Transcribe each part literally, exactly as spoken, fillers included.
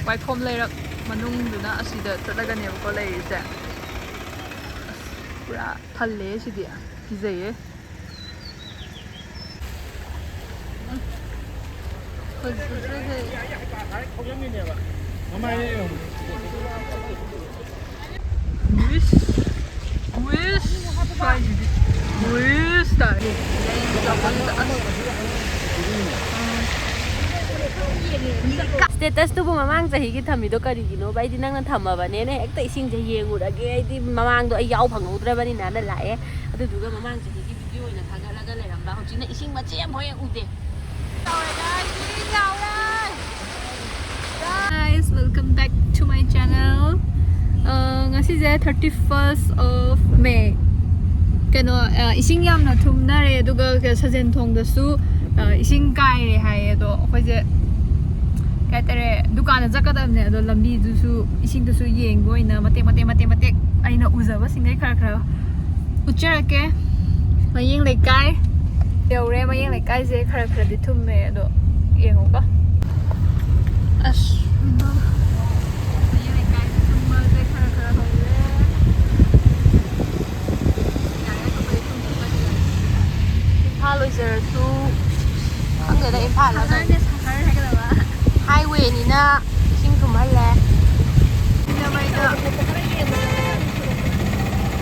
ꯋꯥꯏꯈꯣꯝ ꯂꯩꯔꯛ ꯃꯅꯨꯡꯗꯨꯅ ꯑꯁꯤꯗ ꯆꯠꯂꯒꯅꯦꯕꯀꯣ ꯂꯩꯔꯤꯁꯦ꯫ ꯑꯁ, ꯄꯨꯔꯥ ꯊꯜꯂꯦ ꯁꯤꯗꯤ, ꯀꯤꯖꯩꯌꯦ꯫ ꯐꯖꯗ꯭ꯔꯦꯍꯦ꯫ ꯃꯃꯥꯏꯅꯦ ꯌꯦꯡꯉꯣ꯫ ꯋꯤꯁ, ꯋꯤꯁ ꯍꯥꯏꯁꯤꯗꯤ꯫ ꯋꯤꯁ ꯇꯥꯔꯦ꯫ ꯁ꯭ꯇꯦꯇꯁꯇꯨꯕꯨ ꯃꯃꯥꯡ ꯆꯍꯤꯒꯤ ꯊꯝꯃꯤꯗꯣ ꯀꯔꯤꯒꯤꯅꯣꯕ? ꯑꯩꯗꯤ ꯅꯪꯅ ꯊꯝꯃꯕꯅꯦꯅ ꯍꯦꯛꯇ ꯏꯁꯤꯡꯁꯦ ꯌꯦꯡꯉꯨꯔꯒꯦ꯫ ꯑꯩꯗꯤ ꯃꯃꯥꯡꯗꯣ ꯑꯩ ꯌꯥꯎ ꯐꯪꯍꯧꯗ꯭ꯔꯕꯅꯤꯅꯅ ꯂꯥꯛꯑꯦ꯫ ꯑꯗꯨꯗꯨꯒ ꯃꯃꯥꯡ ꯆꯍꯤꯒꯤ ꯚꯤꯗꯤꯑꯣ ꯑꯣꯏꯅ ꯊꯥꯒꯠꯂꯒ ꯂꯩꯔꯝꯕ, ꯍꯧꯖꯤꯛꯅ ꯏꯁꯤꯡ ꯃꯆꯦꯠ ꯑꯃꯐꯥꯎ ꯍꯦꯛ ꯎꯗꯦ꯫ Guys, welcome back to my channel. ꯑ, ꯉꯁꯤꯁꯦ thirty first of May꯫ ꯀꯩꯅꯣ, ꯑ, ꯏꯁꯤꯡ ꯌꯥꯝꯅ ꯊꯨꯝꯅꯔꯦ, ꯑꯗꯨꯒ ꯁꯖꯦꯟ ꯊꯣꯡꯗꯁꯨ, ꯑ, ꯏꯁꯤꯡ ꯀꯥꯏꯔꯦ ꯍꯥꯏꯌꯦ꯫ ꯑꯗꯣ ꯑꯩꯈꯣꯏꯁꯦ, ꯀꯩ ꯍꯥꯏꯇꯥꯔꯦ, ꯗꯨꯀꯥꯟꯗ ꯆꯠꯀꯗꯕꯅꯦ, ꯑꯗꯣ ꯂꯝꯕꯤꯗꯨꯁꯨ, ꯏꯁꯤꯡꯗꯨꯁꯨ ꯌꯦꯡꯕ ꯑꯣꯏꯅ ꯃꯇꯦꯛ ꯃꯇꯦꯛ ꯃꯇꯦꯛ ꯃꯇꯦꯛ ꯑꯩꯅ ꯎꯖꯕꯁꯤꯡꯗꯩ ꯈꯔ ꯈꯔ ꯎꯠꯆꯔꯛꯀꯦ꯫ ꯃꯌꯦꯡ ꯂꯩꯀꯥꯏ ꯌꯧꯔꯦ꯫ ꯃꯌꯦꯡ ꯂꯩꯀꯥꯏꯁꯦ ꯈꯔ ꯈꯔꯗꯤ ꯊꯨꯝꯃꯦ, ꯑꯗꯣ ꯌꯦꯡꯉꯨꯀꯣ꯫ ꯑꯁ, ꯃꯌꯦꯡ ꯂꯩꯀꯥꯏꯁꯦ ꯊꯨꯝꯕꯁꯦ ꯈꯔ ꯈꯔ ꯍꯧꯔꯦ꯫ ꯌꯥꯔꯦ, ꯑꯇꯣꯞꯄꯗꯤ ꯊꯨꯝꯗꯕ ꯈꯔꯗꯤ ꯂꯩ꯫ ꯏꯝꯐꯥꯜ ꯑꯣꯏꯖꯔꯁꯨ, ꯈꯪꯗꯦꯗ, ꯏꯝꯐꯥꯜ ꯁꯍꯔꯅꯦ, ꯁꯍꯔ ꯍꯥꯏꯒꯗꯕ꯫ ꯍꯥꯏꯋꯦꯅꯤꯅ ꯏꯁꯤꯡ ꯊꯨꯝꯍꯜꯂꯦ꯫ ꯁꯤꯡꯖꯃꯩꯗ,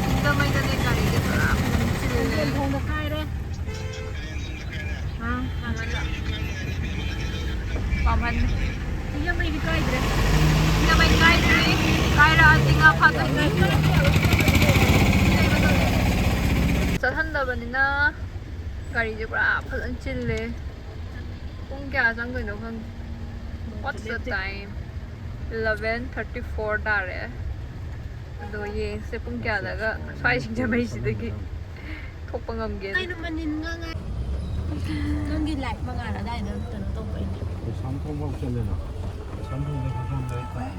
ꯁꯤꯡꯖꯃꯩꯗꯅꯦ ꯒꯥꯔꯤꯁꯦ ꯄꯨꯔꯥ ꯐꯖꯅ ꯆꯤꯜꯂꯦ꯫ ꯑꯥ, ꯃꯥꯃꯟꯗ꯫ ꯃꯥꯃꯟ꯫ ꯁꯤꯡꯖꯃꯩꯗꯤ ꯀꯥꯏꯗ꯭ꯔꯦ꯫ ꯁꯤꯡꯖꯃꯩ ꯀꯥꯏꯗ꯭ꯔꯤ꯫ ꯀꯥꯏꯔꯛꯑꯗꯤ ꯉꯥ ꯐꯥꯗꯣꯏꯅꯤ꯫ ꯆꯠꯍꯟꯗꯕꯅꯤꯅ ꯒꯥꯔꯤꯁꯦ ꯄꯨꯔꯥ ꯐꯖꯅ ꯆꯤꯜꯂꯦ꯫ ꯄꯨꯡ ꯀꯌꯥ ꯆꯪꯗꯣꯏꯅꯣ ꯈꯪꯗꯦ꯫ What's the time? Eleven thirty four ꯇꯥꯔꯦ꯫ ꯑꯗꯣ ꯌꯦꯡꯁꯦ ꯄꯨꯡ ꯀꯌꯥꯗꯒ ꯁ꯭ꯋꯥꯏ ꯁꯤꯡꯖꯃꯩꯁꯤꯗꯒꯤ ꯊꯣꯛꯄ ꯉꯝꯒꯦ꯫ ꯀꯩꯅꯣ ꯃꯅꯤꯟ ꯉꯥꯡꯉꯦ? ꯅꯪꯒꯤ ꯂꯥꯏꯠ ꯃꯉꯥꯜ ꯑꯗꯥꯏꯗ ꯀꯩꯅꯣ ꯇꯧꯕꯩꯅꯦ꯫ ꯀꯩꯁꯥꯝꯊꯣꯡꯐꯥꯎ ꯆꯠꯂꯦꯅ꯫ ꯀꯩꯁꯥꯝꯊꯣꯡꯗ ꯍꯣꯇꯦꯜꯗ ꯑꯩ ꯇꯥꯏ꯫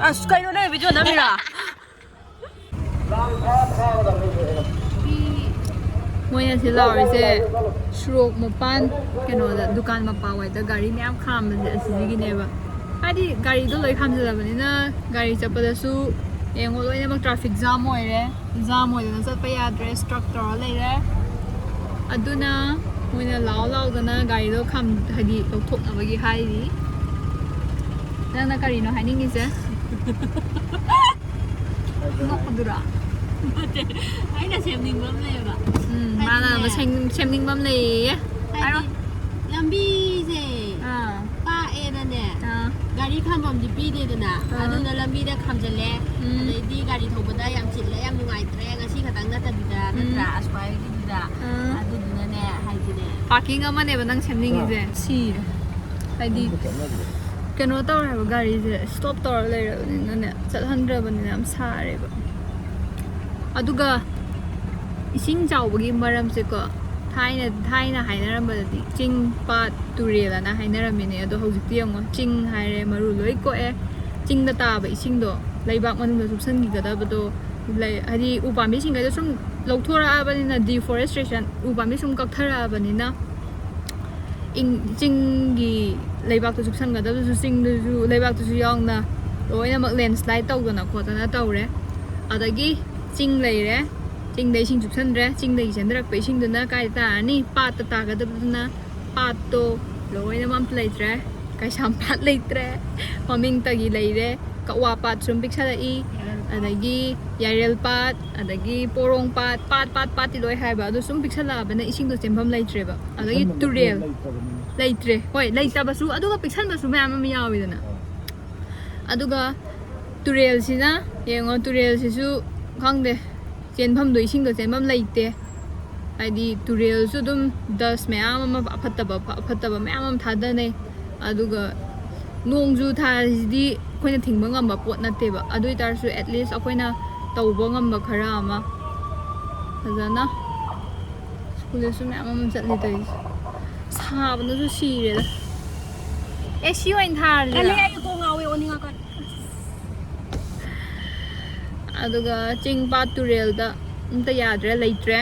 ꯑꯁ, ꯀꯩꯅꯣ ꯅꯪ ꯚꯤꯗꯤꯑꯣ ꯅꯝꯃꯤꯔꯥ? ꯃꯣꯏꯅ ꯁꯤ ꯂꯥꯎꯔꯤꯁꯦ ꯁꯣꯔꯣꯛ ꯃꯄꯥꯟ, ꯀꯩꯅꯣꯗ, ꯗꯨꯀꯥꯟ ꯃꯄꯥ ꯋꯥꯏꯗ ꯒꯥꯔꯤ ꯃꯌꯥꯝ ꯈꯥꯝꯕꯁꯦ ꯑꯁꯤꯗꯒꯤꯅꯦꯕ꯫ ꯍꯥꯏꯗꯤ ꯒꯥꯔꯤꯗꯣ ꯂꯣꯏ ꯈꯥꯝꯖꯤꯜꯂꯕꯅꯤꯅ ꯒꯥꯔꯤ ꯆꯠꯄꯗꯁꯨ ꯌꯦꯡꯉꯣ, ꯂꯣꯏꯅꯃꯛ traffic jam ꯑꯣꯏꯔꯦ, jam ꯑꯣꯏꯗꯅ ꯆꯠꯄ ꯌꯥꯗ꯭ꯔꯦ, stuck ꯇꯧꯔ ꯂꯩꯔꯦ꯫ ꯑꯗꯨꯅ ꯃꯣꯏꯅ ꯂꯥꯎ ꯂꯥꯎꯗꯅ ꯒꯥꯔꯤꯗꯣ ꯈꯥꯝ-, ꯍꯥꯏꯗꯤ ꯂꯧꯊꯣꯛꯅꯕꯒꯤ ꯍꯥꯏꯔꯤ꯫ ꯅꯪꯅ ꯀꯔꯤꯅꯣ ꯍꯥꯏꯅꯤꯡꯉꯤꯁꯦ? ꯅꯣꯛꯄꯗꯨꯔꯥ? ꯅꯠꯇꯦ, ꯑꯩꯅ ꯁꯦꯝꯅꯤꯡꯕ ꯑꯃ ꯂꯩꯌꯦꯕ꯫ ꯎꯝ, ꯃꯥꯅ ꯍꯥꯏꯗꯤꯅꯦ꯫ ꯃꯁꯦꯡ-, ꯁꯦꯝꯅꯤꯡꯕ ꯑꯃ ꯂꯩꯌꯦ꯫ ꯍꯥꯏꯔꯣ꯫ ꯍꯥꯏꯗꯤ ꯂꯝꯕꯤꯁꯦ ꯑꯥ, ꯄꯥꯛꯑꯦꯅꯅꯦ, ꯑꯥ, ꯒꯥꯔꯤ ꯈꯥꯝꯐꯝꯗꯤ ꯄꯤꯗꯦꯗꯅ, ꯑꯥ꯫ ꯑꯗꯨꯅ ꯂꯝꯕꯤꯗ ꯈꯥꯝꯖꯜꯂꯦ꯫ ꯎꯝ꯫ ꯑꯗꯩꯗꯤ ꯒꯥꯔꯤ ꯊꯧꯕꯗ ꯌꯥꯝ ꯆꯤꯜꯂꯦ, ꯌꯥꯝ ꯅꯨꯡꯉꯥꯏꯇ꯭ꯔꯦ, ꯉꯁꯤ ꯈꯛꯇꯪ ꯅꯠꯇꯕꯤꯗ, ꯎꯝ꯫ ꯅꯠꯇ꯭ꯔꯥ? ꯑꯁ꯭ꯋꯥꯏꯒꯤꯗꯨꯗ꯫ ꯑꯥ꯫ ꯑꯗꯨꯗꯨꯅꯅꯦ ꯍꯥꯏꯗꯤꯅꯦ꯫ Parking ꯑꯃꯅꯦꯕ ꯅꯪ ꯁꯦꯝꯅꯤꯡꯉꯤꯁꯦ? ꯁꯤꯔꯦ꯫ ꯍꯥꯏꯗꯤ ꯀꯩꯅꯣ ꯇꯧꯔꯦꯕ, ꯒꯥꯔꯤꯁꯦ stop ꯇꯧꯔ ꯂꯩꯔꯕꯅꯤꯅꯅꯦ, ꯆꯠꯍꯟꯗ꯭ꯔꯕꯅꯤꯅ ꯌꯥꯝ ꯁꯥꯔꯦꯕ꯫ ꯑꯗꯨꯒ ꯏꯁꯤꯡ ꯆꯥꯎꯕꯒꯤ ꯃꯔꯝꯁꯦꯀꯣ, ꯊꯥꯏꯅ, ꯊꯥꯏꯅ ꯍꯥꯏꯅꯔꯝꯕꯗꯗꯤ ꯆꯤꯡ, ꯄꯥꯠ, ꯇꯨꯔꯦꯜ ꯑꯅ ꯍꯥꯏꯅꯔꯝꯃꯤꯅꯦ꯫ ꯑꯗꯣ ꯍꯧꯖꯤꯛꯇꯤ ꯌꯦꯡꯉꯣ, ꯆꯤꯡ ꯍꯥꯏꯔꯦ, ꯃꯔꯨ ꯂꯣꯏ ꯀꯣꯛꯑꯦ꯫ ꯆꯤꯡꯗ ꯇꯥꯕ ꯏꯁꯤꯡꯗꯣ ꯂꯩꯕꯥꯛ ꯃꯅꯨꯡꯗ ꯆꯨꯞꯁꯤꯟꯈꯤꯒꯗꯕꯗꯣ ꯂꯩ-, ꯍꯥꯏꯗꯤ ꯎ ꯄꯥꯝꯕꯤꯁꯤꯡꯒꯗꯣ ꯁꯨꯝ ꯂꯧꯊꯣꯔꯛꯑꯕꯅꯤꯅ, deforestation, ꯎ ꯄꯥꯝꯕꯤ ꯁꯨꯝ ꯀꯛꯊꯔꯛꯑꯕꯅꯤꯅ, ꯏꯪ-, ꯆꯤꯡꯒꯤ ꯂꯩꯕꯥꯛꯇ ꯆꯨꯞꯁꯟꯒꯗꯕꯗꯨꯁꯨ, ꯆꯤꯡꯗꯨꯁꯨ, ꯂꯩꯕꯥꯛꯇꯨꯁꯨ ꯌꯥꯎꯅ ꯂꯣꯏꯅꯃꯛ landslide ꯇꯧꯗꯅ ꯈꯣꯠꯇꯅ ꯇꯧꯔꯦ꯫ ꯑꯗꯒꯤ ꯆꯤꯡ ꯂꯩꯔꯦ, ꯆꯤꯡꯗ ꯏꯁꯤꯡ ꯆꯨꯞꯁꯟꯗ꯭ꯔꯦ, ꯆꯤꯡꯗꯒꯤ ꯆꯦꯟꯊꯔꯛꯄ ꯏꯁꯤꯡꯗꯨꯅ ꯀꯥꯏꯗ ꯇꯥꯔꯅꯤ? ꯄꯥꯠꯇ ꯇꯥꯒꯗꯕꯗꯨꯅ ꯄꯥꯠꯇꯣ ꯂꯣꯏꯅꯃꯛ ꯑꯝꯇ ꯂꯩꯇ꯭ꯔꯦ꯫ ꯀꯩꯁꯥꯝꯄꯥꯠ ꯂꯩꯇ꯭ꯔꯦ, ꯃꯃꯤꯡꯇꯒꯤ ꯂꯩꯔꯦ꯫ ꯀꯛꯋꯥ ꯄꯥꯠ ꯁꯨꯝ ꯄꯤꯛꯁꯜꯂꯛꯏ, ꯑꯗꯒꯤ ꯌꯥꯏꯔꯦꯜ ꯄꯥꯠ, ꯑꯗꯒꯤ ꯄꯣꯔꯣꯡ ꯄꯥꯠ, ꯄꯥꯠ, ꯄꯥꯠ, ꯄꯥꯠꯇꯤ ꯂꯣꯏ ꯍꯥꯏꯕ, ꯑꯗꯨ ꯁꯨꯝ ꯄꯤꯛꯁꯜꯂꯛꯑꯕꯅ ꯏꯁꯤꯡꯗꯣ ꯆꯦꯟꯐꯝ ꯂꯩꯇ꯭ꯔꯦꯕ꯫ ꯑꯗꯒꯤ ꯄꯤꯛꯁꯟꯕ ꯇꯨꯔꯦꯜ ꯂꯩꯇ꯭ꯔꯕꯅꯤꯅ꯫ ꯂꯩꯇ꯭ꯔꯦ, ꯍꯣꯏ, ꯂꯩꯇꯕꯁꯨ, ꯑꯗꯨꯒ ꯄꯤꯛꯁꯟꯕꯁꯨ ꯃꯌꯥꯝ ꯑꯃ ꯌꯥꯎꯋꯤꯗꯅ꯫ ꯑꯥ꯫ ꯑꯗꯨꯒ ꯇꯨꯔꯦꯜꯁꯤꯅ ꯌꯦꯡꯉꯣ, ꯇꯨꯔꯦꯜꯁꯤꯁꯨ ꯈꯪꯗꯦ, ꯆꯦꯟꯐꯝꯗꯣ, ꯏꯁꯤꯡꯗꯣ ꯆꯦꯟꯐꯝ ꯂꯩꯇꯦ꯫ ꯍꯥꯏꯗꯤ ꯇꯨꯔꯦꯜꯁꯨ ꯑꯗꯨꯝ dust ꯃꯌꯥꯝ ꯑꯃ, ꯑꯐꯠꯇꯕ, ꯑꯐꯠꯇꯕ ꯃꯌꯥꯝ ꯑꯃ ꯊꯥꯗꯅꯩ꯫ ꯑꯗꯨꯒ ꯅꯣꯡꯖꯨ ꯊꯥꯁꯤꯗꯤ ꯑꯩꯈꯣꯏꯅ ꯊꯤꯡꯕ ꯉꯝꯕ ꯄꯣꯠ ꯅꯠꯇꯦꯕ꯫ ꯑꯗꯨ ꯑꯣꯏ ꯇꯥꯔꯁꯨ at least ꯑꯩꯈꯣꯏꯅ ꯇꯧꯕ ꯉꯝꯕ ꯈꯔ ꯑꯃ ꯐꯖꯅ꯫ ꯁ꯭ꯀꯨꯜꯗꯁꯨ ꯃꯌꯥꯝ ꯑꯃ ꯆꯠꯂꯤ ꯇꯧꯔꯤꯁꯦ꯫ ꯁꯥꯕꯅꯁꯨ ꯁꯤꯔꯦꯗ꯫ AC ꯑꯣꯏꯅ ꯊꯥꯔꯁꯤꯔ? ꯇꯜꯂꯦ, ꯑꯩ ꯀꯣꯛ ꯉꯥꯎꯋꯦ, ꯑꯣꯅꯤꯡꯉꯛꯀꯅꯤ꯫ ꯑꯗꯨꯒ ꯆꯤꯡ ꯄꯥꯠ ꯇꯨꯔꯦꯜꯗ ꯑꯝꯇ ꯌꯥꯗ꯭ꯔꯦ, ꯂꯩꯇ꯭ꯔꯦ꯫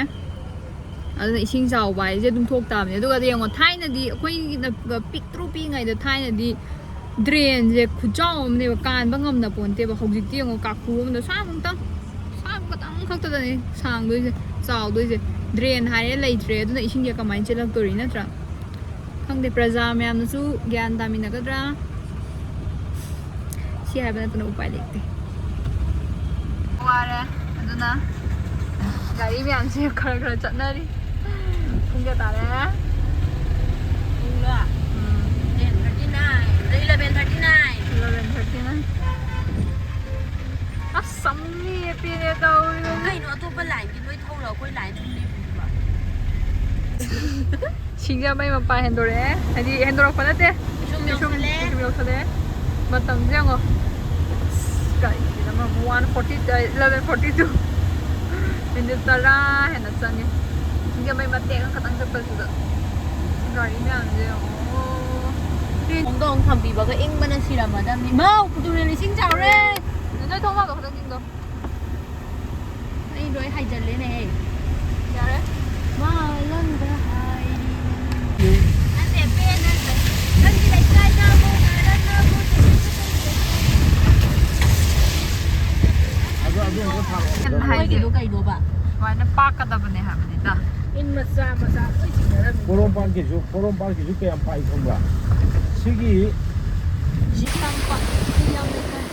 ꯑꯗꯨꯅ ꯏꯁꯤꯡ ꯆꯥꯎꯕ ꯍꯥꯏꯁꯦ ꯑꯗꯨꯝ ꯊꯣꯛ ꯇꯥꯕꯅꯤ꯫ ꯑꯗꯨꯒ ꯌꯦꯡꯉꯣ, ꯊꯥꯏꯅꯗꯤ ꯑꯩꯈꯣꯏꯅ ꯄꯤꯛꯇ꯭ꯔꯨ ꯄꯤꯛꯏꯉꯩꯗ ꯊꯥꯏꯅꯗꯤ ꯗ꯭ꯔꯦꯟꯁꯦ ꯈꯨꯆꯥꯎ ꯑꯃꯅꯦꯕ, ꯀꯥꯟꯕ ꯉꯝꯅ ꯄꯣꯟꯇꯦꯕ꯫ ꯍꯧꯖꯤꯛꯇꯤ ꯌꯦꯡꯉꯣ, ꯀꯥꯈꯨ ꯑꯃꯗ ꯁ꯭ꯋꯥꯏꯃꯨꯛꯇꯪ, ꯁ꯭ꯋꯥꯏꯃꯨꯛ ꯈꯛꯇꯪ ꯈꯛꯇꯗꯅꯦ ꯁꯥꯡꯗꯣꯏꯁꯦ, ꯆꯥꯎꯗꯣꯏꯁꯦ꯫ ꯗ꯭ꯔꯦꯟ ꯍꯥꯏꯔꯦ ꯂꯩꯇ꯭ꯔꯦ, ꯑꯗꯨꯅ ꯏꯁꯤꯡꯁꯦ ꯀꯃꯥꯏꯅ ꯆꯦꯜꯂꯛꯇꯣꯔꯤ, ꯅꯠꯇ꯭ꯔꯥ? ꯈꯪꯗꯦ, ꯄ꯭ꯔꯖꯥ ꯃꯌꯥꯝꯅꯁꯨ ꯒ꯭ꯌꯥꯟ ꯇꯥꯃꯤꯟꯅꯒꯗ꯭ꯔꯥ? ꯁꯤ ꯍꯥꯏꯕ ꯅꯠꯇꯅ ꯎꯄꯥꯏ ꯂꯩꯇꯦ꯫ ꯋꯥꯔꯦ, ꯑꯗꯨꯅ ꯒꯥꯔꯤ ꯃꯌꯥꯝꯁꯦ ꯈꯔ ꯈꯔ ꯆꯠꯅꯔꯤ꯫ ꯄꯨꯡ ꯀꯌꯥ ꯇꯥꯔꯦ? ꯄꯨꯡꯂꯣ? ꯎꯝ꯫ Ten thirty nine꯫ Eleven thirty nine꯫ Eleven thirty nine꯫ ꯑꯁ, ꯑꯃꯨꯛ ꯂꯦꯞꯄꯦꯅꯦ ꯇꯧꯔꯤꯕꯁꯦ꯫ ꯀꯩꯅꯣ, ꯑꯇꯣꯞꯄ ꯂꯥꯏꯟꯒꯤ ꯂꯣꯏ ꯊꯧꯔ ꯑꯩꯈꯣꯏ ꯂꯥꯏꯟ ꯁꯨꯝ ꯂꯦꯞꯄꯤꯕ? ꯁꯤꯡꯖꯃꯩ ꯃꯄꯥ ꯍꯦꯟꯗꯣꯔꯛꯑꯦ꯫ ꯍꯥꯏꯗꯤ, ꯍꯦꯟꯗꯣꯔꯛꯄ ꯅꯠꯇꯦ꯫ ꯄꯤꯁꯨꯝ ꯌꯧꯁꯜꯂꯦ꯫ ꯄꯤꯁꯨꯝ ꯌꯧꯁꯜꯂꯦ꯫ ꯃꯇꯝꯁꯦ ꯌꯦꯡꯉꯣ꯫ ꯑꯁ, ꯀꯔꯤꯒꯤꯅꯣ ꯑꯃꯨꯛ one forty, eleven forty two꯫ Minute ꯇꯔꯥ ꯍꯦꯟꯅ ꯆꯪꯉꯦ꯫ ꯁꯤꯡꯖꯃꯩ ꯃꯇꯦꯛ ꯑꯃꯈꯛꯇꯪ ꯆꯠꯄꯁꯤꯗ꯫ ꯒꯥꯔꯤ ꯃꯌꯥꯝꯁꯦ ꯌꯦꯡꯉꯣ꯫ ꯈꯣꯡꯗꯣꯡ ꯊꯝꯕꯤꯕꯒ ꯏꯪꯕꯅ ꯁꯤꯔꯝꯃꯗꯕꯅꯤ꯫ ꯃꯥꯎ! ꯇꯨꯔꯦꯜ ꯏꯁꯤꯡ ꯆꯥꯎꯔꯦ! ꯅꯣꯏ ꯊꯣꯡꯅꯥꯎꯗꯣ ꯈꯛꯇꯪ ꯆꯤꯡꯗꯣ꯫ ꯑꯩ ꯂꯣꯏ ꯍꯥꯏꯖꯜꯂꯦꯅꯦ꯫ ꯌꯥꯔꯦ꯫ ꯃꯥꯂꯪꯗ ꯍꯥꯏꯔꯤ꯫ ꯅꯠꯇꯦ, ꯄꯦꯟ ꯅꯠꯇꯦ꯫ ꯅꯪꯒꯤ ꯂꯩꯀꯥꯏꯅꯕꯨ, ꯈꯔꯅꯕꯨ, ꯑꯗꯨ, ꯑꯗꯨ ꯑꯝꯇ ꯊꯥꯔꯛꯑꯣ꯫ ꯍꯥꯏꯁꯦ꯫ ꯃꯣꯏꯒꯤꯗꯣ ꯀꯩꯅꯣꯕ? ꯁꯨꯃꯥꯏꯅ ꯄꯥꯛꯀꯗꯕꯅꯦ ꯍꯥꯏꯕꯅꯤꯗ꯫ ꯏꯟ ꯃꯆꯥ ꯃꯆꯥ ꯂꯣꯏ ꯆꯤꯡꯅꯔꯝꯃꯤ꯫ ꯄꯣꯔꯣꯝꯄꯥꯠꯀꯤꯁꯨ, ꯄꯣꯔꯣꯝꯄꯥꯠꯀꯤꯁꯨ ꯀꯌꯥꯝ ꯄꯥꯛꯏ ꯈꯪꯕ꯭ꯔꯥ? ꯁꯤꯒꯤ ꯁꯤ ꯌꯥꯝ ꯄꯥꯛ-, ꯁꯤ ꯌꯥꯝ ꯂꯩꯀꯥꯏ꯫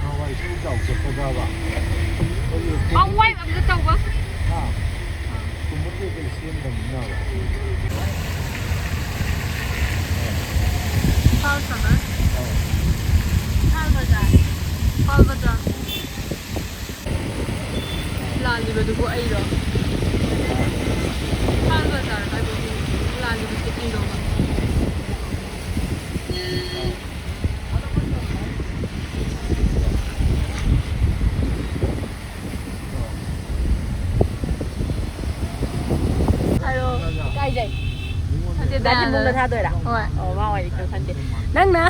ꯅꯍꯥꯟꯋꯥꯏ ꯏꯁꯤꯡ ꯏꯆꯥꯎ ꯆꯠꯄꯗꯕ꯫ ꯑꯩꯈꯣꯏꯒꯤ ꯄꯥꯝ ꯋꯥꯏꯕ ꯑꯝꯇ ꯇꯧꯕ꯫ ꯍꯥ? ꯀꯨꯝꯃꯛꯇꯦ, ꯑꯩꯈꯣꯏ ꯁꯦꯝꯗꯕꯅꯤꯅꯕ꯫ ꯏꯝꯐꯥꯜ ꯁꯍꯔ꯫ ꯑꯧ꯫ ꯏꯝꯐꯥꯜ ꯕꯖꯥꯔ꯫ ꯏꯝꯐꯥꯜ ꯕꯖꯥꯔ꯫ ꯂꯥꯜꯂꯤꯕꯗꯨꯕꯨ ꯑꯩꯔꯣ? ꯏꯝꯐꯥꯜ ꯕꯖꯥꯔ ꯍꯥꯏꯕꯕꯨ ꯂꯥꯜꯂꯤꯕꯁꯦ ꯑꯩꯔꯣꯕ? ꯍꯥꯏꯔꯣ꯫ ꯏꯀꯥꯏꯖꯩ꯫ ꯅꯠꯇꯦ, ꯗꯥ ꯊꯤꯟꯕꯨꯡꯗ ꯊꯥꯗꯣꯏꯔꯥ? ꯍꯣꯏ꯫ ꯑꯣ, ꯃꯥ ꯑꯣꯏꯔꯗꯤ ꯀꯩꯝ ꯈꯟꯗꯦ꯫ ꯅꯪꯅ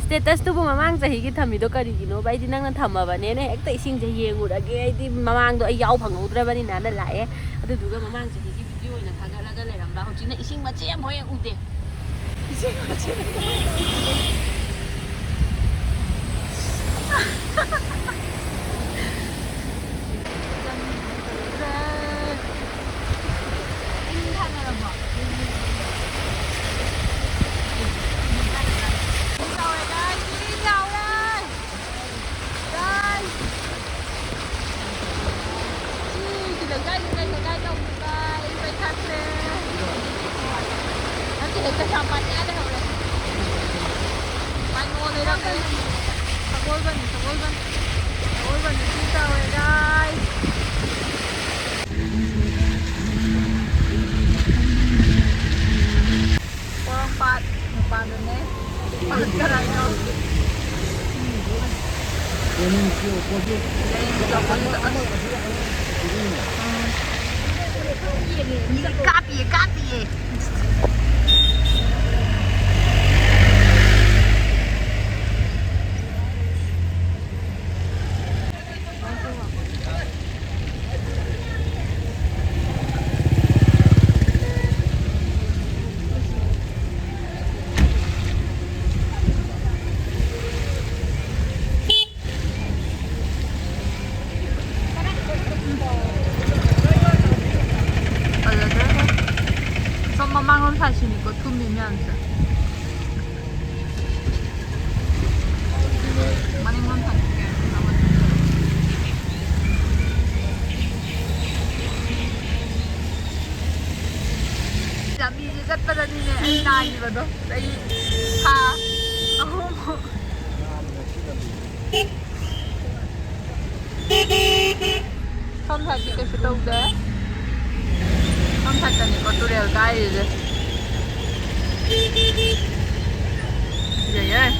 Status ꯇꯨꯕꯨ ꯃꯃꯥꯡ ꯆꯍꯤꯒꯤ ꯊꯝꯃꯤꯗꯣ ꯀꯔꯤꯒꯤꯅꯣꯕ? ꯑꯩꯗꯤ ꯅꯪꯅ ꯊꯝꯃꯕꯅꯦꯅ ꯍꯦꯛꯇ ꯏꯁꯤꯡꯁꯦ ꯌꯦꯡꯉꯨꯔꯒꯦ꯫ ꯑꯩꯗꯤ ꯃꯃꯥꯡꯗꯣ ꯑꯩ ꯌꯥꯎ ꯐꯪꯍꯧꯗ꯭ꯔꯕꯅꯤꯅꯅ ꯂꯥꯛꯑꯦ꯫ ꯑꯗꯨꯗꯨꯒ ꯃꯃꯥꯡ ꯆꯍꯤꯒꯤ ꯚꯤꯗꯤꯑꯣ ꯑꯣꯏꯅ ꯊꯥꯒꯠꯂꯒ ꯂꯩꯔꯝꯕ, ꯍꯧꯖꯤꯛꯅ ꯏꯁꯤꯡ ꯃꯆꯦꯠ ꯑꯃ ꯍꯦꯛ ꯎꯗꯦ꯫ ꯏꯁꯤꯡ ꯃꯆꯦꯠ ꯑꯃ ꯍꯦꯛ ꯎꯗꯦ꯫ ꯏꯁꯤꯡ ꯊꯥꯅꯔꯕꯣ? ꯆꯥꯎꯔꯦ, guys, ꯏꯁꯤꯡ ꯆꯥꯎꯔꯦ꯫ Guys, ꯁꯤ ꯂꯩꯀꯥꯏꯗ ꯀꯩ ꯂꯩꯀꯥꯏ ꯇꯧꯕꯅꯣ, guys? ꯃꯩ ꯊꯥꯛꯈ꯭ꯔꯦ꯫ ꯅꯠꯇꯦꯍꯦ, ꯀꯩꯁꯥꯝꯄꯥꯠꯇ ꯂꯩꯍꯧꯔꯦ꯫ ꯃꯥꯏꯃꯣ ꯂꯩꯔꯝꯃꯦ꯫ ꯁꯒꯣꯜꯕꯟ, ꯁꯒꯣꯜꯕꯟ꯫ ꯁꯒꯣꯜꯕꯟꯗ ꯏꯁꯤꯡ ꯆꯥꯎꯔꯦ, guys꯫ ꯄꯣꯔꯣꯝꯄꯥꯠ ꯃꯄꯥꯟꯗꯅꯦ꯫ ꯄꯥꯈꯠꯀꯅꯣ ꯍꯥꯏꯌꯣ꯫ ꯂꯦꯟꯁꯂꯣꯠ ꯑꯣꯄꯣꯖꯤꯠ꯫ ꯂꯦꯟꯁꯂꯣꯠ ꯑꯣꯄꯣꯖꯤꯠ꯫ ꯀꯥꯞꯄꯤꯌꯦ, ꯀꯥꯞꯄꯤꯌꯦ꯫ ꯐꯖꯗ꯭ꯔꯦꯍꯦ꯫ ꯁꯣꯝ ꯃꯃꯥꯡꯂꯣꯝ ꯁꯥꯏꯠꯁꯤꯅꯤꯀꯣ ꯊꯨꯝꯃꯤ ꯃꯌꯥꯝꯁꯦ꯫ ꯃꯅꯤꯡꯂꯣꯝ ꯁꯥꯏꯠꯁꯦ꯫ ꯂꯝꯕꯤꯁꯦ ꯆꯠꯄꯗꯅꯤꯅꯦ ꯑꯩ ꯅꯥꯈꯤꯕꯗꯣ꯫ ꯆꯍꯤ ꯊꯥ ꯑꯍꯨꯝ꯫ ꯁꯣꯝ ꯁꯥꯏꯠꯇꯤ ꯀꯩꯁꯨ ꯇꯧꯗꯦ꯫ ꯁꯣꯝ ꯁꯥꯏꯠꯇꯅꯤꯀꯣ ꯇꯨꯔꯦꯜ ꯀꯥꯏꯔꯤꯁꯦ꯫ ꯌꯥꯏ, ꯌꯥꯏ꯫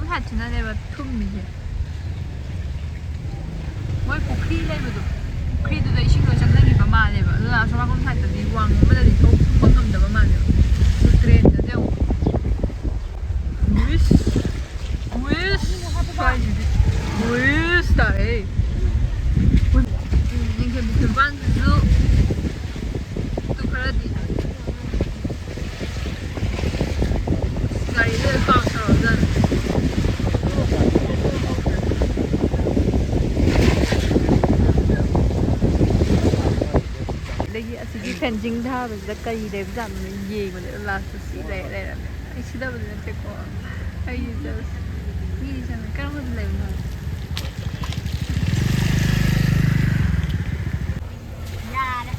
ꯁꯥꯏꯠꯁꯤꯅꯅꯦꯕ ꯊꯨꯝꯃꯤꯁꯦ꯫ ꯃꯣꯏ ꯄꯨꯈ꯭ꯔꯤ ꯂꯩꯕꯗꯣ, ꯄꯨꯈ꯭ꯔꯤꯗꯨꯗ ꯏꯁꯤꯡ ꯂꯣꯏ ꯆꯪꯅꯈꯤꯕ ꯃꯥꯜꯂꯦꯕ꯫ ꯑꯗꯨꯅ ꯑꯁꯣꯝ ꯅꯥꯀꯟ ꯁꯥꯏꯠꯇꯗꯤ ꯋꯥꯡꯃꯗꯗꯤ ꯊꯣꯛ-, ꯊꯨꯝꯕ ꯉꯝꯗꯕ ꯃꯥꯜꯂꯦꯕ꯫ ꯑꯗꯨ ꯇ꯭ꯔꯦꯟꯗꯗꯤ ꯑꯃꯨꯛ ꯋꯤꯁ, ꯋꯤꯁ ꯍꯥꯏꯁꯤꯗꯤ꯫ ꯋꯤꯁ ꯇꯥꯔꯦ꯫ ꯎꯝ, ꯅꯤꯡꯊꯦꯝ ꯆꯤꯡꯕꯥꯟꯁꯤꯁꯨ ꯑꯗꯨ ꯈꯔꯗꯤ ꯒꯥꯔꯤꯗ ꯂꯣꯏ ꯄꯥꯛ ꯇꯧꯔꯕꯖꯥꯠꯅꯤ꯫ ꯑꯗꯒꯤ ꯑꯁꯤꯒꯤ ꯐꯦꯟꯁꯤꯡ ꯊꯥꯕꯁꯤꯗ ꯀꯔꯤ ꯂꯩꯕꯖꯥꯠꯅꯣ ꯌꯦꯡꯕꯅꯦ꯫ ꯂꯥꯁꯇ ꯁꯤ ꯂꯩ ꯂꯩꯔꯝꯃꯦ꯫ ꯑꯩ ꯁꯤꯗꯕꯗꯤ ꯅꯠꯇꯦꯀꯣ꯫ ꯑꯩꯒꯤ just ꯃꯤ ꯆꯪꯉꯦ꯫ ꯀꯔꯝꯕꯗ ꯂꯩꯕꯅꯣ? ꯌꯥꯔꯦ꯫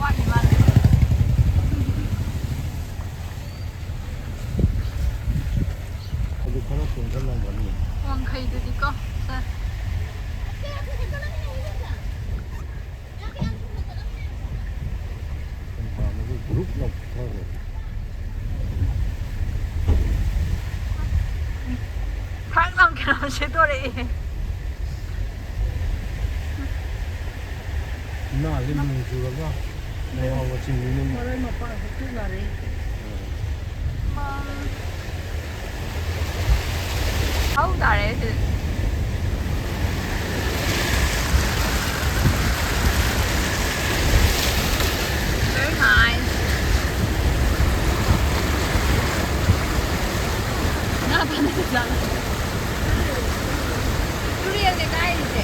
ꯋꯥꯠꯂꯤ, ꯋꯥꯠꯂꯤ꯫ ꯑꯗꯨ ꯈꯔ ꯆꯣꯟꯁꯤꯜꯂꯝꯒꯅꯤ꯫ ꯋꯥꯡꯈꯩꯗꯨꯗꯤꯀꯣ, ꯁꯦ꯫ ꯈꯣꯡꯄꯥꯟꯗꯒꯤ ꯒ꯭ꯔꯨꯞ ꯂꯥꯎ ꯆꯠꯊꯈ꯭ꯔꯦ꯫ ꯐ꯭ꯔꯛ ꯂꯥꯎ ꯀꯩꯅꯣꯝ ꯁꯦꯠꯇꯣꯔꯛꯑꯦ꯫ ꯏꯃꯥꯁꯦ ꯅꯣꯡ ꯆꯨꯔꯒ ꯂꯩꯍꯥꯎꯒ ꯆꯤꯡꯉꯤꯅꯦ꯫ ꯃꯔꯣꯏ ꯃꯄꯥꯡ ꯍꯦꯛꯇꯣꯛꯅꯔꯦ꯫ ꯍꯧ ꯇꯥꯔꯦ ꯁꯤꯗꯤ꯫ Very nice. ꯉꯥ ꯐꯥꯅꯕ ꯆꯠꯂꯣ꯫ ꯇꯨꯔꯦꯜꯅꯦ ꯀꯥꯏꯔꯤꯁꯦ꯫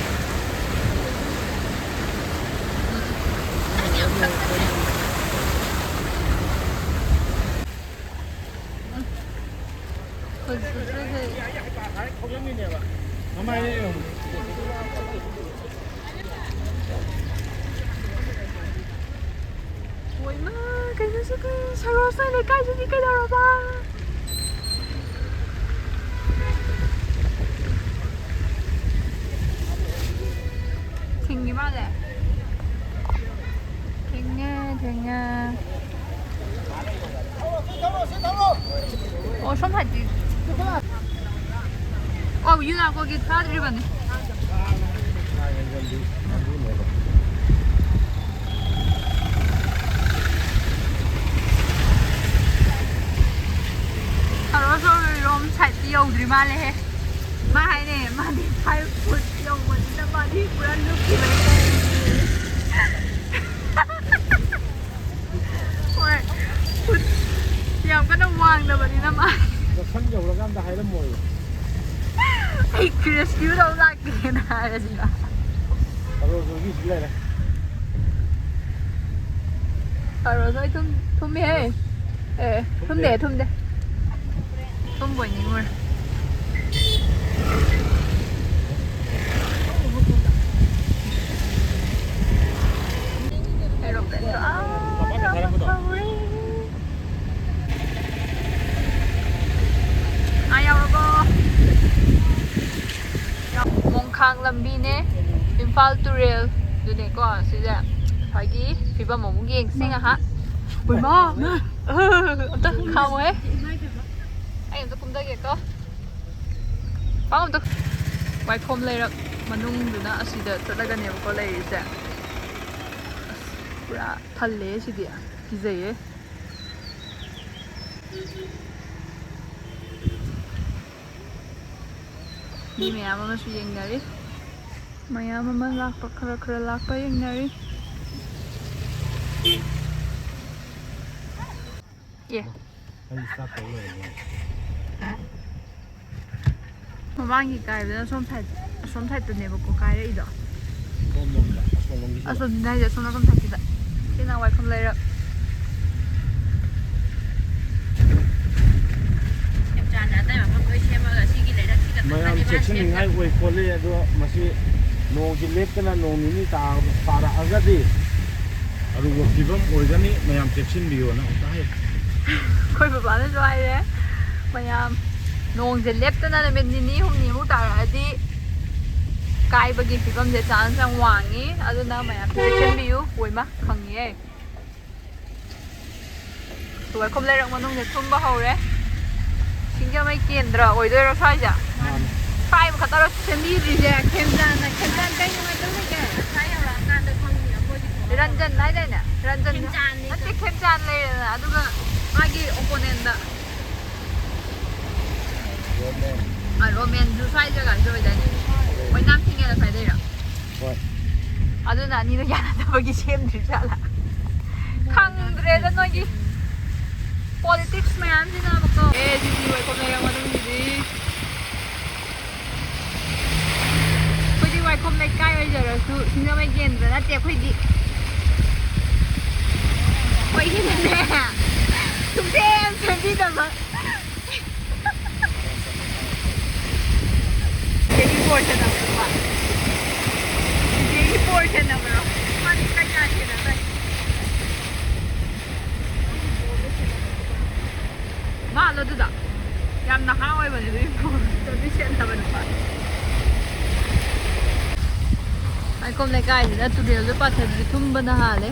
ꯍꯧꯖꯤꯛꯁꯦ ꯍꯣꯏꯃ, ꯀꯩꯅꯣꯁꯤꯗꯤ, ꯁꯔꯣꯁ ꯍꯣꯏ ꯂꯩꯀꯥꯏꯁꯤꯗꯤ ꯀꯩꯗꯧꯔꯕ? ꯊꯤꯡꯉꯤ ꯃꯥꯜꯂꯦ꯫ ꯊꯤꯡꯉꯦ, ꯊꯤꯡꯉꯦ꯫ ꯑꯣ, ꯁꯣꯝ ꯁꯥꯏꯠꯇꯤ꯫ ꯑꯣ, ꯌꯨꯅꯥꯀꯣꯒꯤ ꯊꯥꯗ꯭ꯔꯤꯕꯅꯤ꯫ ꯈꯔꯣꯁ ꯍꯣꯏꯔꯣꯝ ꯁꯥꯏꯠꯇꯤ ꯌꯧꯗ꯭ꯔꯤ ꯃꯥꯜꯂꯦꯍꯦ꯫ ꯃꯥ ꯍꯥꯏꯅꯦ, ꯃꯥꯗꯤ five foot ꯌꯧꯕꯅꯤꯅ ꯃꯥꯗꯤ ꯄꯨꯔꯥ ꯂꯨꯞꯈꯤꯕꯩ ꯇꯥꯏꯞꯅꯤ꯫ ꯍꯣꯏ꯫ ꯐꯨꯠ ꯌꯥꯝ ꯀꯟꯅ ꯋꯥꯡꯗꯕꯅꯤꯅ ꯃꯥ꯫ ꯃꯐꯝ ꯌꯧꯔꯀꯥꯟꯗ ꯍꯥꯏꯔꯝꯃꯣꯏ꯫ ꯑꯩ rescue ꯇꯧ ꯂꯥꯛꯀꯦꯅ ꯍꯥꯏꯔꯁꯤꯔ? ꯈꯔꯣꯁ ꯍꯣꯏꯒꯤꯁꯨ ꯂꯩꯔꯦ꯫ ꯈꯔꯣꯁ ꯍꯣꯏ ꯊꯨꯝ-, ꯊꯨꯝꯃꯤꯍꯦ꯫ ꯑꯦ, ꯊꯨꯝꯗꯦ, ꯊꯨꯝꯗꯦ꯫ ꯊꯨꯝꯕꯣꯏ ꯅꯤꯡꯉꯨꯔꯦ꯫ Aeroplane ꯗꯣ ꯑꯥ ꯌꯧꯈ꯭ꯔꯦ꯫ ꯑꯥ ꯌꯧꯔꯕꯣ? ꯃꯣꯡꯈꯥꯡ ꯂꯝꯕꯤꯅꯦ, ꯏꯝꯐꯥꯜ ꯇꯨꯔꯦꯜ꯫ ꯑꯗꯨꯅꯦꯀꯣ ꯁꯤꯁꯦ꯫ ꯉꯁꯥꯏꯒꯤ ꯐꯤꯕꯝ ꯑꯃꯨꯛ ꯌꯦꯡꯁꯤ ꯉꯥꯏꯍꯥꯛ꯫ ꯎꯏꯃꯥ! ꯑꯝꯇ ꯈꯥꯝꯃꯣꯍꯦ꯫ ꯑꯩ ꯑꯝꯇ ꯀꯨꯝꯊꯒꯦꯀꯣ꯫ ꯄꯥꯎ ꯑꯝꯇ꯫ ꯋꯥꯏꯈꯣꯝ ꯂꯩꯔꯛ ꯃꯅꯨꯡꯗꯨꯅ ꯑꯁꯤꯗ ꯆꯠꯂꯒꯅꯦꯕꯀꯣ ꯂꯩꯔꯤꯁꯦ꯫ ꯑꯁ, ꯄꯨꯔꯥ ꯊꯜꯂꯦ ꯁꯤꯗꯤ꯫ ꯀꯤꯖꯩꯌꯦ꯫ ꯃꯤ ꯃꯌꯥꯝ ꯑꯃꯁꯨ ꯌꯦꯡꯅꯔꯤ꯫ ꯃꯌꯥꯝ ꯑꯃ ꯂꯥꯛꯄ, ꯈꯔ ꯈꯔ ꯂꯥꯛꯄ ꯌꯦꯡꯅꯔꯤ꯫ ꯑꯦ꯫ ꯑꯩ start ꯇꯧ ꯂꯩꯔꯝꯃꯦ꯫ ꯃꯃꯥꯡꯒꯤ ꯀꯥꯏꯕꯗ ꯑꯁꯣꯝ side, ꯑꯁꯣꯝ side ꯇꯅꯦꯕꯀꯣ ꯀꯥꯏꯔꯛꯏꯗꯣ꯫ ꯁꯣꯝꯂꯣꯝꯗ, ꯑꯁꯣꯝꯂꯣꯝꯒꯤꯁꯤꯗ꯫ ꯑꯁꯣꯝꯗꯤ ꯍꯥꯏꯁꯦ ꯑꯁꯣꯝ ꯅꯥꯀꯟ side ꯀꯤꯗ꯫ ꯁꯤꯅ ꯋꯥꯏꯈꯣꯝ ꯂꯩꯔꯛ꯫ ꯃꯌꯥꯝ ꯆꯦꯛꯁꯤꯟꯅꯤꯡꯉꯥꯏ ꯑꯣꯏ ꯈꯣꯠꯂꯤ, ꯑꯗꯣ ꯃꯁꯤ ꯅꯣꯡꯁꯤ ꯂꯦꯞꯇꯅ ꯅꯣꯡ ꯅꯤꯅꯤ ꯇꯥ-, ꯇꯥꯔꯛꯑꯒꯗꯤ ꯑꯔꯨꯕ ꯐꯤꯕꯝ ꯑꯣꯏꯒꯅꯤ, ꯃꯌꯥꯝ ꯆꯦꯛꯁꯤꯟꯕꯤꯌꯣꯅ ꯑꯃꯨꯛꯇ ꯍꯥꯏ꯫ ꯑꯩꯈꯣꯏ ꯕꯕꯥꯅꯁꯨ ꯍꯥꯏꯔꯦ, ꯃꯌꯥꯝ ꯅꯣꯡꯁꯦ ꯂꯦꯞꯇꯅ ꯅꯨꯃꯤꯠ ꯅꯤꯅꯤ ꯍꯨꯝꯅꯤꯃꯨꯛ ꯇꯥꯔꯛꯑꯗꯤ ꯀꯥꯏꯕꯒꯤ ꯐꯤꯕꯝꯁꯦ chance ꯌꯥꯝ ꯋꯥꯡꯉꯤ, ꯑꯗꯨꯅ ꯃꯌꯥꯝ ꯆꯦꯛꯁꯤꯟꯕꯤꯌꯨ꯫ ꯑꯣꯏꯃ ꯈꯪꯉꯤꯌꯦ꯫ ꯋꯥꯏꯈꯣꯝ ꯂꯩꯔꯛ ꯃꯅꯨꯡꯗ ꯊꯨꯝꯕ ꯍꯧꯔꯦ꯫ ꯁꯤꯡꯖꯃꯩ ꯀꯦꯟꯗ꯭ꯔ ꯑꯣꯏꯗꯣꯏꯔꯣ ꯁ꯭ꯋꯥꯏꯁꯦ? ꯃꯥꯅꯤ꯫ ꯁ꯭ꯋꯥꯏꯕ ꯈꯛꯇꯔꯣ ꯁꯦꯝꯕꯤꯗ꯭ꯔꯤꯁꯦ? ꯈꯦꯝꯖꯥꯟꯅ, ꯈꯦꯝꯖꯥꯟ ꯀꯩ ꯅꯨꯡꯉꯥꯏꯇꯕ ꯂꯩꯒꯦ? ꯔꯟꯖꯟ ꯍꯥꯏꯗꯥꯏꯅꯦ? ꯔꯟꯖꯟ ꯈꯦꯝꯖꯥꯟꯅꯦ꯫ ꯅꯠꯇꯦ, ꯈꯦꯝꯖꯥꯟ ꯂꯩꯔꯦꯗꯅ, ꯑꯗꯨꯒ ꯃꯥꯒꯤ ꯑꯣꯄꯣꯅꯦꯟꯗ꯫ ꯑ, ꯔꯣꯃꯦꯟꯁꯨ ꯁ꯭ꯋꯥꯏ ꯖꯒꯥꯁꯤꯗ ꯑꯣꯏꯗꯥꯏꯅꯦ? ꯑꯣꯏꯅꯥꯝ ꯊꯤꯡꯉꯦꯅ ꯁ꯭ꯋꯥꯏꯗꯩꯔꯣ? ꯍꯣꯏ꯫ ꯑꯗꯨꯅ ꯑꯅꯤꯗꯣ ꯌꯥꯅꯗꯕꯒꯤ ꯁꯦꯝꯗ꯭ꯔꯤ ꯖꯥꯠꯂꯥ? ꯈꯪꯗ꯭ꯔꯦꯗ ꯅꯣꯏꯒꯤ ꯄꯣꯂꯤꯇꯤꯛꯁ ꯃꯌꯥꯝꯁꯤꯅ ꯑꯃꯨꯛꯀ꯫ ꯑꯦ, ꯁꯤꯗꯤ ꯋꯥꯏꯈꯣꯝ ꯂꯩꯔꯛ ꯃꯅꯨꯡꯁꯤꯗꯤ꯫ ꯑꯩꯈꯣꯏꯗꯤ ꯋꯥꯏꯈꯣꯝ ꯂꯩꯀꯥꯏ ꯑꯣꯏꯖꯔꯁꯨ ꯁꯤꯡꯖꯃꯩ ꯀꯦꯟꯗ꯭ꯔ ꯅꯠꯇꯦ ꯑꯩꯈꯣꯏꯗꯤ꯫ ꯑꯩꯈꯣꯏꯒꯤꯅꯅꯦ ꯁꯨꯡꯁꯦꯝ ꯁꯦꯝꯕꯤꯗꯕ꯫ ꯆꯤꯆꯦꯒꯤ ꯕꯣꯔ ꯁꯦꯟꯅꯕ꯭ꯔꯣ? ꯆꯤꯆꯦꯒꯤ ꯕꯣꯔ ꯁꯦꯟꯅꯕ꯭ꯔꯣ? ꯃꯥꯗꯤ ꯀꯩ ꯀꯥ ꯁꯦꯟꯅꯕ꯭ꯔꯥ? ꯃꯥꯜꯂꯣ ꯑꯗꯨꯗ꯫ ꯌꯥꯝ ꯅꯍꯥ ꯑꯣꯏꯕꯅꯦ ꯑꯗꯨꯒꯤ ꯕꯣꯔꯗꯣ꯫ ꯑꯗꯨ ꯁꯦꯟꯅꯕ ꯅꯨꯄꯥ꯫ ꯋꯥꯏꯈꯣꯝ ꯂꯩꯀꯥꯏꯁꯤꯗ ꯇꯨꯔꯦꯜꯗ ꯄꯥꯊꯕꯤꯁꯦ ꯊꯨꯝꯕꯅ ꯍꯥꯜꯂꯦ꯫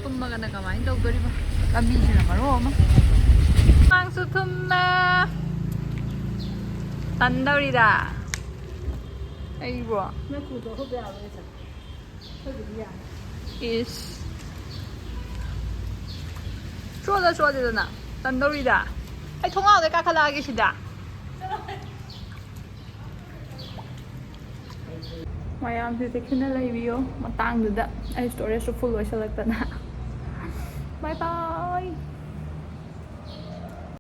ꯊꯨꯝꯃꯒꯅ ꯀꯃꯥꯏꯅ ꯇꯧꯗꯣꯔꯤꯕ? ꯂꯝꯕꯤꯁꯤꯅ ꯃꯔꯣꯜ ꯑꯃ꯫ ꯑꯉꯥꯡꯁꯨ ꯊꯨꯝꯃꯦ꯫ ꯇꯟꯗꯧꯔꯤꯗ꯫ ꯑꯩꯕꯣ꯫ ꯅꯪ ꯈꯨꯗꯣ ꯍꯨꯞ ꯌꯥꯔꯣꯏ ꯁꯦ꯫ ꯑꯩꯈꯣꯏꯒꯤꯗꯤ ꯌꯥꯅꯤ꯫ ꯏꯁ꯫ ꯆꯣꯠꯂ ꯆꯣꯠꯂꯦꯗꯅ꯫ ꯇꯟꯗꯧꯔꯤꯗ꯫ ꯑꯩ ꯊꯣꯡꯅꯥꯎꯗꯩ ꯀꯥꯈꯠꯂꯛꯑꯒꯦ ꯁꯤꯗ꯫ ꯃꯌꯥꯝꯁꯦ ꯆꯦꯛꯁꯤꯟꯅ ꯂꯩꯕꯤꯌꯣ꯫ ꯃꯇꯥꯡꯗꯨꯗ ꯑꯩ ꯁ꯭ꯇꯣꯔꯦꯖꯁꯨ ꯐꯨꯜ ꯑꯣꯏꯁꯜꯂꯛꯇꯅ꯫ ꯕꯥꯏ ꯕꯥꯏ꯫